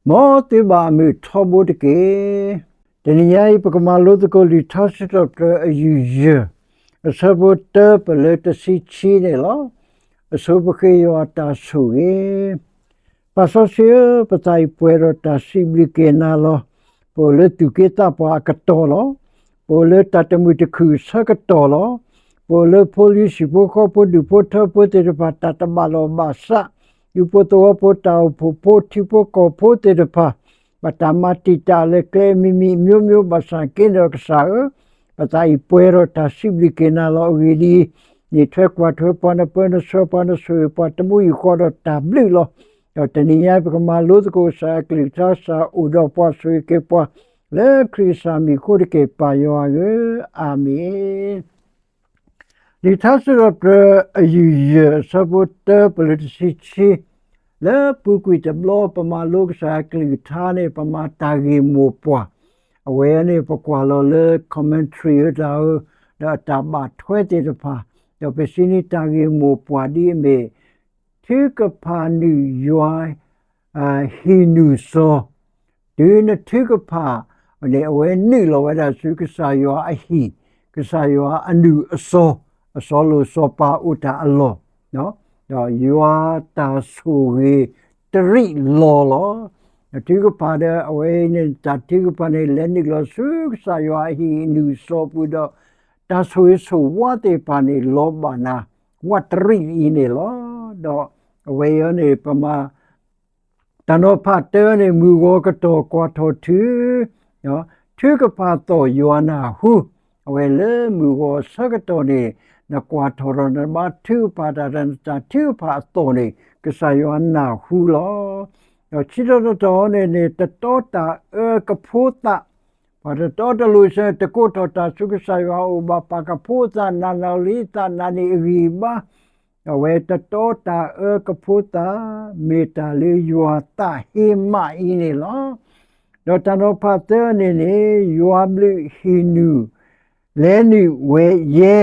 မ်သုဘၣ်အမုာ်ထီဘိတက့ၢ်. တနံၤညါအံၤ ပကမၤလိသကိးလံာ်ထါစံးထီၣ်ပတြၢၤအယုၢ်ယဲၢ်, အဆၢဖိတၢပလၢတဆံခံန့ၣ်လီၤ. အဆိပဃ့ယွၤအတၢ်ဆိၣ်ဂ့ၤ, ပၢ်စီဆှံဧၢ, ပသးအံၤပှဲၤဒီးတၢ်စံးဘျုးက့ၤနၤလီၤ. ပအိၣ်လၢသူၣ်က့သးပှၢ်အကတီၢ်လီၤ. ပအိၣ်လၢတၢ်တမုာ်တခုၣ်အဆၢကတီၢ်လီၤ. ပအိၣ်လၢဖိလံၤဟံၣ်ဖိဃီဖိဒူၣ်ဖိထၢဖိသ့ၣ်တဖၣ် တၢ်တဘၣ်လိာ်ဘၣ်စး, ဒူဖိသဝီဖိတၢ်အိၣ်ဖှိၣ်ဖိ ထံဖိကီၢ်ဖိသ့ၣ်တဖၣ် ဘၣ်တၢ်မၤတံာ်တာ်လၢကျဲမံၤမံၤအမျိုးမျိုး ဘၣ်ဆၣ်က့ဒီးကစၢ်ဧၢ, ပသးအံၤပှဲၤဒီးတၢ်စံးဘျုးက့ၤနၤလီၤ. အဂ့ၢ်ဒ်အံၤ, နထွဲကွၢ်ထွဲပှၤ နပၢနဆှၢပှၤ နဆိၣ်ဂ့ၤပှၤ တမူအံၤဃီဒီးတၢ်ဘျုးလီၤ. ဒီးတနံၤညါပကမၤလိသကိးကစၢ်အကလုၢ်ကထါ ကစၢ်အိၣ်ဒီးပှၤဆိၣ်ဂ့ၤက့ၤပှၤ လၢခရံာ်ကစၢ်မံၤအဃိတက့ၢ် ပၢ်ယွၤဧၢ, အၤမ့ၣ်. လံာ်ထါစံးထီၣ်ပတြၢၤအယုၢ်ယဲၢ် အဆၢဖိတၢပလၢတဆံခံ, လၢပူၤကွံာ်တဘျီ ပမၤလိကစၢ်အကလုၢ်ကထါန့ၣ် ပမၤတၢ်ဂ့ၢ်မိၢ်ပှၢ်, အဝဲန့ၣ် ပကွၢ်လီၤလၢ commentary အတၢ်ဧၢ, ဒီးအတၢ်ဘၣ်ထွဲသ့ၣ်တဖၣ်, ဒီးပစံးန့ၢ်တၢ်ဂ့ၢ်မိၢ်ပှၢ်ဒ်အမ့ၢ် ထုကဖၣ်နုာ်ယွၤ ဟံၣ်နုာ်စီၤ, တုၤနထုကဖၣ်န့ၣ် အဝဲနုာ်လီၤဝဲဒၣ်ဆူကစၢ်ယွၤအဟံၣ်, ကစၢ်ယွၤအနုာ်အစီၤ, အစီၤလိာ်စီၤပၤအိၣ်တၢ်အလီၢ်, ဒီးယွၤတၢ်ဆိၣ်ဂ့ၤတရံးလီၤလီၤ. နထုကဖၣ်ဒီး အဝဲန့ၣ် တၢ်ထုကဖၣ်န့ၣ် လဲၤနုာ်လီၤဆူကစၢ်ယွၤအဟံၣ်နုာ်စီၤပူၤဒီး တၢ်ဆိၣ်ဂ့ၤဆိၣ်ဝါသ့ၣ်တဖၣ်န့ၣ် လီၤဘၣ်နၤ ဝးတရံးအံၤန့ၣ်လီၤ. ဒီးအဝဲအံၤန့ၣ် ပမၤ တၢ်နီၤဖးတၢန့ၣ် မုၢ်ဂီၤကတီၢ်ကွၢ်ထီၣ်ထု, ထုကဖၣ်သီၣ်ယွၤနၢ်ဟူ, အဝဲလၢမုၢ်ဂီၤအဆၢကတီၢ်န့ၣ် နကွၢ်ထီၣ်ဒီးနဘါထုကဖၣ်တၢ်ဒီး နတၢ်ထုကဖၣ်အသီၣ်န့ၣ် ကစၢ်ယွၤနၢ်ဟူလီၤ. ဒီးခံထီၣ်တတီၤန့ၣ်န့ၣ် တတီတၢ်အၢကဖိသၣ်, ပှၤတတီတလိၤဆၢ တကိးထီၣ်တၢ်ဆူကစၢ်ယွၤအအိၣ်ဘၣ် ပာ်ကဖိသၣ် နာ်လီၤလံသးနာ်န့ၢ်အဂံၢ်အဘါ, အဝဲတတီတၢ်အၢကဖိသၣ် မ့ၢ်တၢ်လၢယွၤသးဟ့မးအံၤန့ၣ်လီၤ. ဒီးတၢ်နီၤဖးသၢန့ၣ်န့ၣ် ယွၤဘျုးဟံၣ်နုာ် လဲၤနုာ်ဝဲယဲ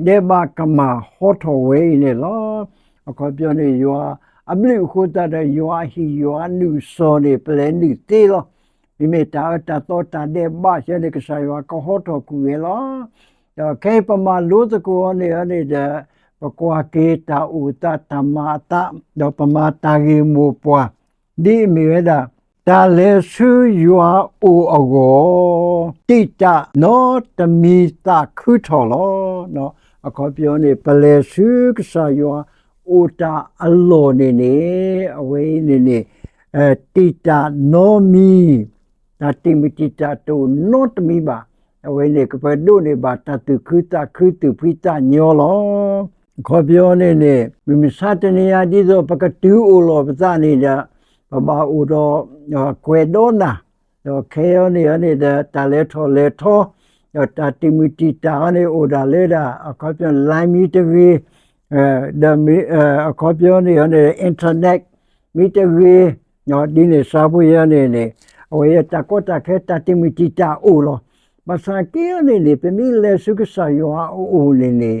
ဒဲးဘးကမၣ်ဟီထီၣ်ဝဲအံၤန့ၣ်လီၤ. အခီပညီန့ၣ် ယွၤအဘျုးအဃိသတးဒီး ယွၤအဟံၣ်ယွၤအနုာ်စီၤန့ၣ် ပလဲၤနုာ်သ့လီၤ. မ့မ့ၢ်တၢ်အၢတၢ်သီတၢ်ဒဲးဘးဆၢန့ၣ် ကစၢ်ယွၤကဟီထီၣ်ကွံာ်ဝဲလီၤ. ဒီးခဲအံၤပမၤလိသကိးအီၤန့ၣ်န့ၣ်ဒီး ပကွၢ်က့ၤတၢ်အိၣ်သးတၢ်မၤအသး ဒီးပမၤတၢ်ဂ့ၢ်မိၢ်ပှၢ် ဒ်အမ့ၢ်ဝဲဒၣ် တၢ်လဲၤဆူယွၤအအိၣ်အဂီၢ် တံာ်တာ်နီတမံၤသးခုထီၣ်လီၤ. အခီပညီန့ၣ် ပလဲၤဆူကစၢ်ယွၤအိၣ်တၢ်အလီၢ်န့ၣ်န့ၣ် အဝဲအံၤန့ၣ်န့ၣ် တံာ်တာ်နီမံၤ တၢ်တံာ်မုၢ်တံာ်တာ်တအိၣ်နီတမံၤဘၣ်. အဝဲန့ၣ် ကပဒိးန့ၢ်ဘၣ်တၢ်သူၣ်ခုသးခု သူၣ်ဖှံသးညီလီၤ. အခီပညီန့ၣ်န့ၣ် မုၢ်မဆါတနံၤအံၤ ဒ်သိးပကတုၤအိၣ်လီၤပသးန့ၣ်ဒီး ပဘၣ်အိၣ်ဒီး ကွဲးဒီးနၤ, ဒီးခဲအံၤန့ၣ်န့ၣ်ဒီး တၢ်လဲၤထီၣ်လဲၤထီ ဒီးတၢ်တံာ်မုၢ်တံာ်တာ်အံၤန့ၣ် အိၣ်ဒၣ်လၢဒၣ် အခီပညီ line မ့ၢ်တဂ့ၤ, ဒီးမ့ၢ် အခီပညီန့ၣ်န့ၣ် internet မ့ၢ်တဂ့ၤ, ဒ်န့ၣ်စးဖိယဲန့ၣ်န့ၣ် အဝဲယဲတၢ်ကီတၢ်ခဲ တၢ်တံာ်မုၢ်တံာ်တာ်အိၣ်လီၤ. ဘၣ်ဆၣ်က့အံၤန့ၣ်န့ၣ် ပမ့ၢ်လဲၤဆူကစၢ်ယွၤအအိၣ်န့ၣ်န့ၣ်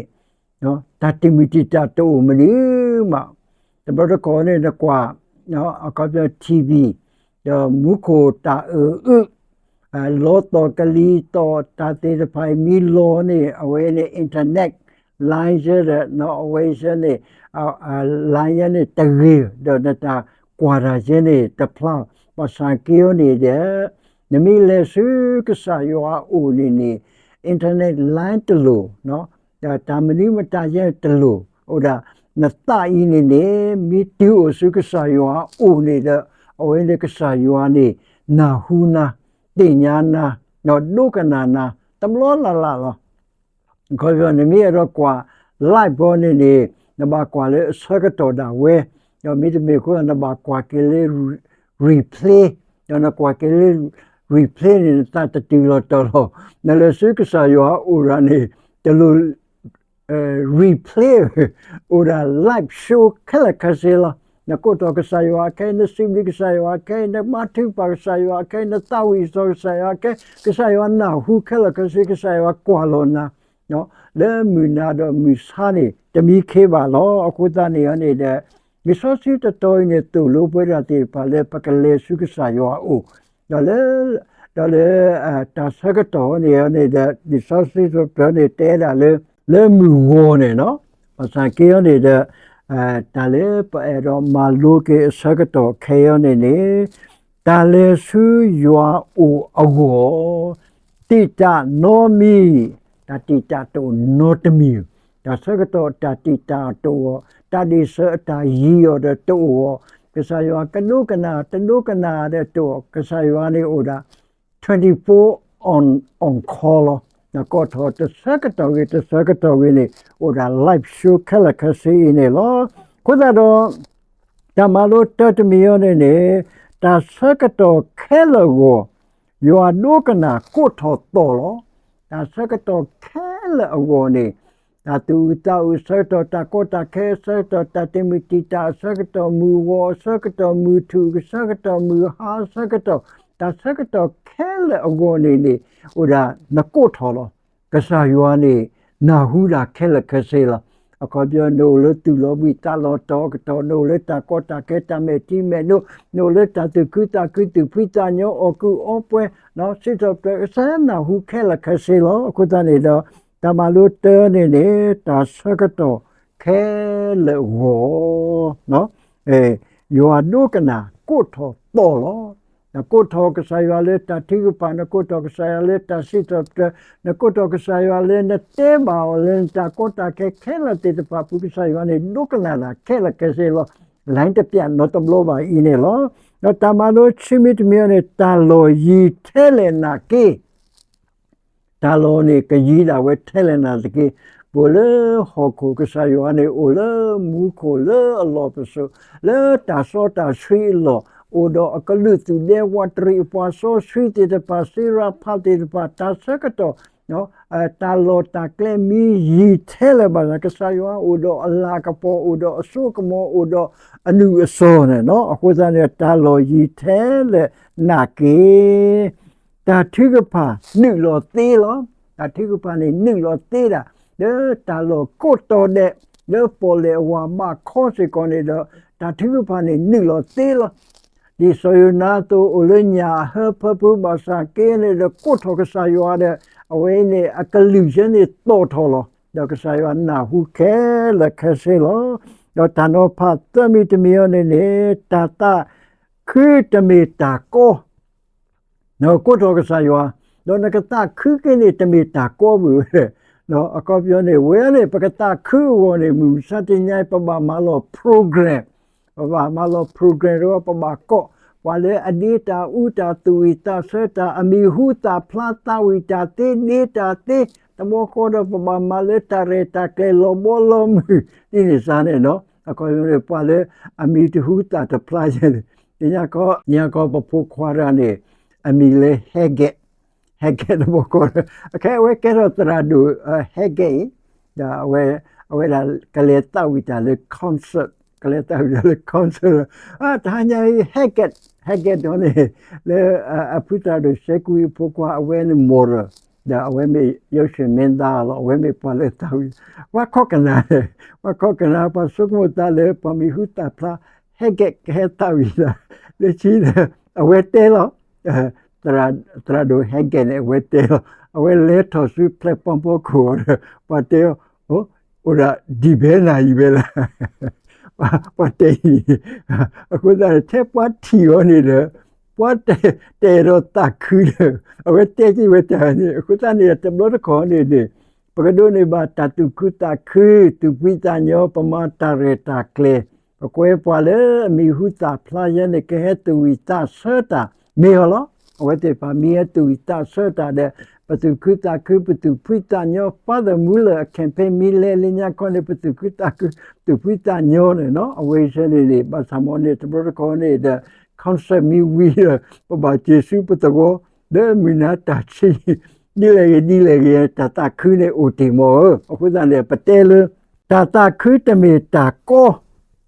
တၢ်တံာ်မုၢ်တံာ်တာ်တအိၣ်မနုၤမး. တဘျီတခီၣ်န့ၣ် နကွၢ် အခီပညီ ထံၣ်ဘံၣ် ဒီးမူခိၣ်တၢ်အၢၣ်အုး လီၤသီၣ်ကလံၤသီၣ် တၢ်သ့ၣ်တဖၣ်အံၤမ့ၢ်လီၤန့ၣ် အဝဲန့ၣ် internet line ယဲဒီး အဝဲယဲန့ၣ် line ယဲန့ၣ်တဂ့ၤ ဒီးနတၢ်ကွၢ်တၢ်ယဲန့ၣ်တဖျါ, ဘၣ်ဆၣ်က့အံၤန့ၣ်ဒီး နမ့ၢ်လဲၤဆူကစၢ်ယွၤအအိၣ်န့ၣ်န့ၣ် internet line တလိၣ် တၢ်မနုၤမတၤယဲတလိၣ်, အိၣ်ဒၣ် နသးအံၤန့ၣ်န့ၣ် မ့ၢ်တုၤအိၣ်ဆူကစၢ်ယွၤအအိၣ်န့ၣ်ဒီး အဝဲန့ၣ်ကစၢ်ယွၤန့ၣ် နၢ်ဟူနၤ, သ့ၣ်ညါနၤ, ဒီးဒိကနၣ်နၤ တဘျီလၢ်လၢ်လီၤ. အခီပညီ နမ့ၢ်အဲၣ်ဒိးကွၢ် live ဘီန့ၣ်န့ၣ် နဘၣ်ကွၢ်လၢအဆၢကတီၢ်ဒၣ်ဝဲ, ဒီးမ့တမ့ၢ်အဃိ နဘၣ်ကွၢ်က့ၤလၢ replay, ဒီးနကွၢ်က့ၤလၢ replay န့ၣ် နသးတတုၤလီၤတီၤလီၤ. နလဲၤဆူကစၢ်ယွၤအအိၣ်ဒၣ်န့ၣ် တလိၣ် replay, အိၣ်ဒၣ် live show ခဲလၢာ်ခဲဆ့လီၤ. နကိးထီၣ်ကစၢ်ယွၤခဲအံၤ, နစံးဘျုးကစၢ်ယွၤခဲအံၤ, နဘါထုကဖၣ်ကစၢ်ယွၤခဲအံၤ, နသးဝံၣ်စီၤကစၢ်ယွၤခဲအံၤ, ကစၢ်ယွၤနၢ်ဟူခဲလၢာ်ခဲဆ့, ကစၢ်ယွၤကွၢ်လီၤနၤ လၢမုၢ်နၤဒီးမုၢ်ဆါန့ၣ် တမံခ့ဘၣ်လီၤ. အဃိသတးန့ၣ်န့ၣ်ဒီး လံာ်စီဆှံတတီၤအံၤန့ၣ် သိၣ်လိပဝဲဒၣ်သ့ၣ်တဖၣ်လၢပကလဲၤဆူကစၢ်ယွၤအအိၣ်, ဒီးလၢ ဒီးလၢ တၢ်ဆၢကတီၢ်န့ၣ်န့ၣ်ဒီး လံာ်စီဆှံတတီၤန့ၣ် တဲဒၣ်လၢ လၢမုၢ်ဂီၤန့ၣ်နီၤ, ဘၣ်ဆၣ်က့အီၤန့ၣ်ဒီး တၢ်လၢပအဲၣ်ဒိးမၤလိက့ၤအဆၢကတီၢ်ခဲအံၤန့ၣ်န့ၣ် တၢ်လဲၤဆူယွၤအအိၣ်အဂီၢ် တံာ်တာ်နီတမံၤ, တၢ်တံာ်တာ်တအိၣ်နီတမံၤ, တၢ်ဆၢကတီၢ်တၢ်တံာ်တာ်တအိၣ်, တၢ်ဒ့ၣ်စၢၤအတၢ်ယံၤအီၤဒီးတအိၣ်, ကစၢ်ယွၤကဒိကနၣ်တဒိကနၣ်ဒီးတအိၣ်, ကစၢ်ယွၤန့ၣ်အိၣ်ဒၣ် twenty-four on, on call လီၤ. နကိးထီၣ်တဆၢကတီၢ်ဂ့ၤ တဆၢကတီၢ်ဂ့ၤန့ၣ် အိၣ်ဒၣ် live show ခဲလၢာ်ခဲဆ့အံၤန့ၣ်လီၤ. အဃိသတးဒီး တၢ်မၤလိတၢတမံၤအံၤန့ၣ်န့ၣ် တၢ်ဆၢကတီၢ်ခဲလၢာ်အဂီၢ် ယွၤဒိကနၣ်ကိးထီၣ်သီၣ်လီၤ. တၢ်ဆၢကတီၢ်ခဲလၢာ်အဂီၢ်န့ၣ် တၢ်သူၣ်အုးသးအုးအဆၢကတီၢ်, တၢ်ကီတၢ်ခဲအဆၢကတီၢ်, တၢ်တမုာ်တံာ်တာ်အဆၢကတီၢ်, မုၢ်ဂီၤအဆၢကတီၢ်, မုၢ်ထူၣ်အဆၢကတီၢ်, မုၢ်ဟါအဆၢကတီၢ်, တၢ်ဆၢကတီၢ်ခဲလၢာ်အဂီၢ်န့ၣ်န့ၣ် အိၣ်ဒၣ်နကိးထီၣ်လီၤ. ကစၢ်ယွၤန့ၣ် နၢ်ဟူဒၣ်ခဲလၢာ်ခဲဆ့လီၤ. အခီပညီ နအိၣ်လၢသူၣ်လီၤဘှံးသးလီၤတီၤအကတီၢ်, နအိၣ်လၢတၢ်ကီတၢ်ခဲတၢ်မဲာ်ထံမဲာ်နိ, နအိၣ်လၢတၢ်သူၣ်ခုသးခု သူၣ်ဖှံသးညီ အီၣ်ကူအီပှဲၤ စံးထီၣ်ပတြၢၤ ကစၢ်ယွၤနၢ်ဟူခဲလၢာ်ခဲဆ့လီၤ. အဃိသတးန့ၣ်ဒီး တၢ်မၤလိတၢန့ၣ်န့ၣ် တၢ်ဆၢကတီၢ်ခဲလၢာ်အဂီၢ် ယွၤဒိကနၣ်ကိးထီၣ်သီၣ်လီၤ. နကိးထီၣ်ကစၢ်ယွၤလၢတၢ်ထုကဖၣ်, နကိးထီၣ်ကစၢ်ယွၤလၢတၢ်စံးထီၣ်ပတြၢၤ, နကိးထီၣ်ကစၢ်ယွၤလၢနတဲဘၣ်အီၤလၢနတၢ်ကီတၢ်ခဲခဲလၢာ်သ့ၣ်တဖၣ်အပူၤ ကစၢ်ယွၤန့ၣ် ဒိကနၣ်တၢ်ခဲလၢာ်ခဲဆ့လီၤ. လိုင်းတပျးနီတဘျီဘၣ်အံၤန့ၣ်လီၤ. ဒီးတၢ်မၤလိခံမံၤတမံၤအံၤန့ၣ် တၢ်လီၢ်ယံၤထဲလဲၣ်နာ်က့ တၢ်လီၢ်န့ၣ် ကယံၤဒၣ်ဝဲထဲလဲၣ်နာ်သက့, ပအိၣ်လၢဟီၣ်ခိၣ် ကစၢ်ယွၤန့ၣ် အိၣ်လၢမူခိၣ်လၢအလီၢ်ပစိာ်, လၢတၢ်စီတၢ်ဆှံအလီၢ်, အိၣ်ဒီးအကလုာ်သူၣ်ဒဲဝးတရံး အပှၤစီဆှံသ့ၣ်တဖၣ် စ့ရၤဖးသ့ၣ်တဖၣ်, တၢ်ဆၢကတီၢ် တၢ်လီၢ်တၢ်ကျဲမ့ၢ်ယံၤထဲလဲၣ်ဘၣ်န့ၣ် ကစၢ်ယွၤအိၣ်ဒီးအလၤကပီၤ, အိၣ်ဒီးအစိကမီၤ, အိၣ်ဒီးအနုာ်အစီၤန့ၣ်လီၤ. အဃိသတးန့ၣ် တၢ်လီၢ်ယံၤထဲလဲၣ်နာ်က့ တၢ်ထုကဖၣ်နုာ်လီၤသ့လီၤ. တၢ်ထုကဖၣ်န့ၣ် နုာ်လီၤသ့ဒၣ် လၢတၢ်လီၢ်ကိးတီၤဒဲး လၢပီၣ်လဲၣ်အဝၤဘၣ်ခီစ့ၢ်ကီးန့ၣ်ဒီး တၢ်ထုကဖၣ်န့ၣ် နုာ်လီၤသ့လီၤ. ဒ်စီၤယိၤနါအသိး အိၣ်လၢညၣ်အဟၢဖၢပူၤ ဘၣ်ဆၣ်က့န့ၣ်ဒီး ကိးထီၣ်ကစၢ်ယွၤဒီး အဝဲအံၤန့ၣ် အကလုၢ်ယဲန့ၣ်တီၣ်ထီၣ်လီၤ. ဒီးကစၢ်ယွၤနၢ်ဟူခဲလၢာ်ခဲဆ့လီၤ. ဒီးတၢ်နီၤဖးသၢမံၤတမံၤအံၤန့ၣ်န့ၣ် တၢ်သးခုတမ့ၢ်တၢ်ကီ နကကိးထီၣ်ကစၢ်ယွၤ, ဒီးနကသးခုက့ၤန့ၣ် တမ့ၢ်တၢ်ကီဘၣ်ဝဲ. အခီပညီန့ၣ် ဝဲန့ၣ် ပကသးခုအဂီၢ်န့ၣ် မုၢ်မဆါတနံၤအံၤ ပဘၣ်မၤလီၤ program, ပဘၣ်မၤလီၤ program ဒီး ပဘၣ်ကိး ပှၤလၢအဒ့တၢ်အူတၢ် သူၣ်ဝံၣ်သးဆၢတၢ် အမံၤဟူသၣ်ဖျါ သးဝံၣ်တၢ်သ့ ဒ့တၢ်သ့ တဘျီဃီဒီး ပဘၣ်မၤလၢတၢ်ရဲၣ်တၢ်ကျဲၤ လီၤဘီလီၤမုၢ် ဒ်န့ၣ်စ့ၢ်န့ၣ်လီၤ. အခီပညီန့ၣ် ပှၤလၢအမံၤတဟူသၣ်တဖျါယဲန့ၣ် သ့ၣ်ညါကီ သ့ၣ်ညါကီ ပဖိခွါတဂၤန့ၣ် အမံၤလၢ Hagett, Hagett တဘျီဃီဒီး အခဲအံၤ အဝဲကဲထီၣ်သရၣ်ဒိၣ် Hagett အံၤ ဒီးအဝဲ အဝဲဒၣ်ကလဲၤသးဝံၣ်တၢ်လၢ concert, ကလဲၤသးဝံၣ်တၢ်လၢ concert ဒီး တဟါညါအံၤ Hagett, Hagett ဒီးန့ၣ် လၢအဖုသရၣ်ဒိၣ် စဲကွံအဖိခွါ အဝဲန့ၣ် model ဒီးအဝဲမ့ၢ်ယိၤၡ့မ့ၢ်သါလီၤ. အဝဲမ့ၢ်ပှၤလၢသးဝံၣ် ပှၤခိးကနၣ်န့ၣ် ပှၤခိးကနၣ် ပှၤဆိကမိၣ်သးလၢ ပှၤမံၤဟူသၣ်ဖျါ Hagett ကဟဲသးဝံၣ်တၢ် လၢခံဒီး အဝဲတဲလီၤ သရၣ်ဒိၣ် Hagett န့ၣ် အဝဲတဲလီၤ. အဝဲလဲၤထီၣ်ဆူ platform ဖီခိၣ်ဒီး ပှၤတဲအီၤ အိၣ်ဒၣ်ဒံၣ်ဘဲနၤယံၤဘဲလၢ ပှၤတဲအံၤ အဃိသတးန့ၣ် ထဲပှၤထံၣ်အီၤန့ၣ်ဒီး ပှၤတအဲၣ်ဒိးသးခုဒီး အဝဲတဲက့ၤဝဲတၢ်န့ၣ် အဃိသတးန့ၣ် တဘျီတခီၣ်န့ၣ်န့ၣ် ပကဒိးန့ၢ်ဘၣ်တၢ်သူၣ်ခုသးခု သူၣ်ဖှံသးညီ ပမၤတၢ်ရဲၣ်တၢ်ကျဲၤ ပကွဲပှၤလၢအမံၤဟူသၣ်ဖျါယဲန့ၣ် ကဟဲသူၣ်ဝံၣ်သးဆၢတၢ် မ့ၢ်အီၤလီၤ. အဝဲသ့ၣ်တဖၣ်မ့ၢ်ဟဲသူၣ်ဝံၣ်သးဆၢတၢ်ဒီး ပသူၣ်ခုသးခု ပသူၣ်ဖှံသးညီ Father Muller အ campaign မ့ၢ်လဲၤလၢညါခီန့ၣ် ပသူၣ်ခုသးခု သူၣ်ဖှံသးညီန့ၣ်လီၤ. အဝဲအံၤစ့ၢ်န့ၣ်န့ၣ် ဘၣ်ဆၣ်မ်န့ၣ် တဘျီတခီၣ်န့ၣ်ဒီး concert မ့ၢ်ဝံၤဒီး ပဘၣ်စၢၤဆူပသဝီ လၢမုၢ်နၤတၢ်ဆံ ဒ်လဲၣ်ဂ့ၤ ဒ်လဲၣ်ဂ့ၤ တၢ်သးခုန့ၣ်အိၣ်တ့ၢ်မ့ၢ်ဧၢ. အဃိသတးန့ၣ် ပတဲလၢ တၢ်သးခုတမ့ၢ်တၢ်ကီ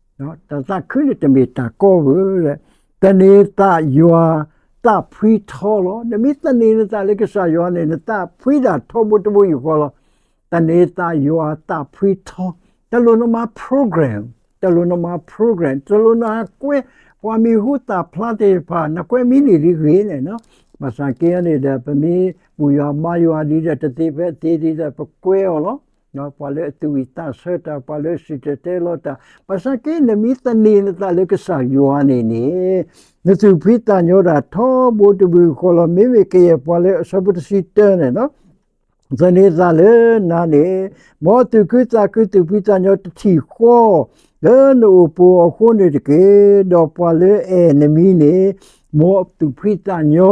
တၢ်သးခုန့ၣ်တမ့ၢ်တၢ်ကီဘၣ်. သန့ၤသးယွၤသးဖှံထီလီၤ. နမ့ၢ်သန့ၤနသးလၢကစၢ်ယွၤန့ၣ် နသးဖှံဒၣ်ထီဘိတဘိယူၢ်ဃီလီၤ. သန့ၤသးယွၤသးဖှံထီ, တလိၣ်နမၤ program တလိၣ်နမၤ program, တလိၣ်နဟးကွဲ ပှၤမံၤဟူသၣ်ဖျါသ့ၣ်တဖၣ် နကွဲမံၤန့ၢ်ဒ်ဂ့ၤန့ၣ်လီၤ. ဘၣ်ဆၣ်က့န့ၣ်ဒီး ပမ့ၢ်ဘူၣ်ယွၤဘါယွၤဒ်ဒီး တသ့ဖဲအသ့ဒ်ဒီး ပကွဲအီၤလီၤ. ပှၤလၢအသူၣ်ဝံၣ်သးဆၢတၢ်, ပှၤလၢအစံၣ်တဲၤတဲလီၤတၢ်, ဘၣ်ဆၣ်က့ နမ့ၢ်သန့ၤနသးလၢကစၢ်ယွၤန့ၣ်န့ၣ်, နသူၣ်ဖှံသးညီဒၣ်ထီဘိတဘ့ၣ်ဃီလီၤ. မ့မ့ၢ်ကယဲၢ်ပှၤလၢအဆၢဖိတဆံတၢန့ၣ်လီၤ. သန့ၤသးလၢနၤန့ၣ်, မ်သူၣ်ခုသးခုသူၣ်ဖှံသးညီတထံၣ်ဃီ လၢနအိၣ်ပူၤအဃိန့ၣ်တက့ၢ်. ဒီးပှၤလၢအအဲၣ်နမံၤန့ၣ်, မ်အသူၣ်ဖှံသးညီ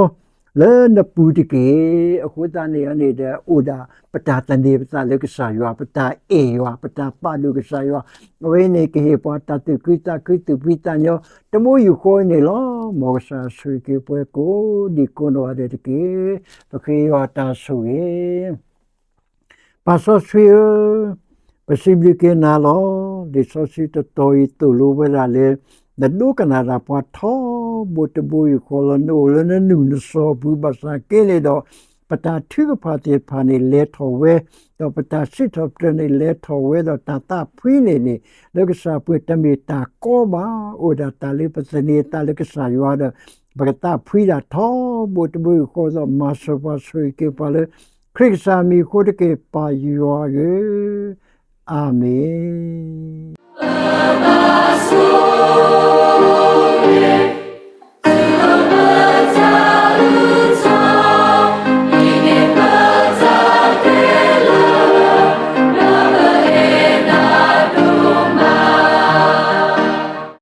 လၢနပူၤတက့ၢ်. အဃိသတးန့ၣ်န့ၣ်ဒီး အိၣ်ဒၣ်ပတၢ်သန့ၤပသးလၢကစၢ်ယွၤ, ပတၢ်အဲၣ်ယွၤ, ပတၢ်ပာ်ဒိၣ်ကစၢ်ယွၤ, အဝဲန့ၣ်ကဟ့ၣ်ပှၤတၢ်သူၣ်ခုသးခုသူၣ်ဖှံသးညီ တဘိယူၢ်ဃီန့ၣ်လီၤ. မ်ကစၢ်ဆိၣ်ဂ့ၤက့ၤပှၤကိးဒံကိးနီၢ်ဂၤဒဲးတက့ၢ်. ပဃ့ယွၤတၢ်ဆိၣ်ဂ့ၤ ပၢ်စီဆှံဧၢ, ပစံးဘျုးက့ၤနၤလီၤ. လံာ်စီဆှံတတီၤအံၤသိၣ်လိဝဲဒၣ်လၢ နဒိကနၣ်တၢ်ပှၤထီဘိတဘိယူၢ်ဃီလီၤ. နအိၣ်လၢနနုာ်နစီၤပူၤ ဘၣ်ဆၣ်က့န့ၣ်ဒီး ပတၢ်ထုကဖၣ်သ့ၣ်တဖၣ်န့ၣ် လဲၤထီၣ်ဝဲ, ဒီးပတၢ်စံးထီၣ်ပတြၢၤန့ၣ် လဲၤထီၣ်ဝဲ, ဒီးတၢ်သးဖှံန့ၣ်န့ၣ် လၢကစၢ်ပူၤတမ့ၢ်တၢ်ကီဘၣ်. အိၣ်ဒၣ်တၢ်လၢပသန့ၤသးလၢကစၢ်ယွၤဒီး ပကသးဖှံဒၣ်ထီဘိတဘိယူၢ်ဃီလီၤ. မၤစၢၤပှၤဆိၣ်ဂ့ၤက့ၤပှၤလၢ ခရံာ်ကစၢ်မံၤအဃိတက့ၢ် ပၢ်ယွၤဧၢ, အၤမ့ၣ်.